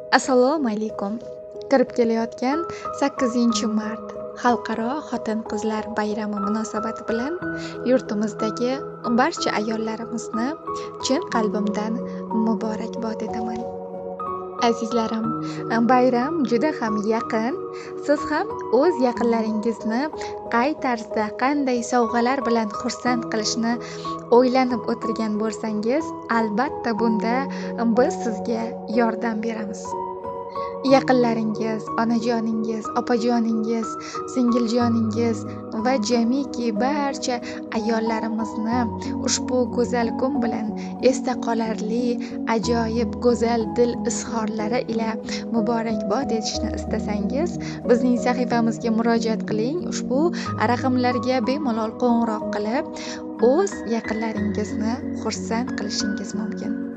Assalomu alaykum. Kirib kelayotgan 8-mart Xalqaro xotin-qizlar bayrami munosabati bilan yurtimizdagi barcha ayollarimizni chin qalbimdan muborakbod etaman. Azizlarim, bayram juda ham yaqin. Siz ham o'z yaqinlaringizni qay tarzda, qanday sovg'alar bilan xursand qilishni o'ylanib o'tirgan bo'lsangiz, albatta bunda biz sizga yordam beramiz. Yaqinlaringiz, onajoningiz, opajoningiz, singiljoningiz va jamiki barcha ayollarimizni ushbu go'zal kun bilan esda qolarli, ajoyib, go'zal dil izhorlari ila muborakbod etishni istasangiz, bizning sahifamizga murojaat qiling. Ushbu raqamlarga bemalol qo'ng'iroq qilib, o'z yaqinlaringizni xursand qilishingiz mumkin.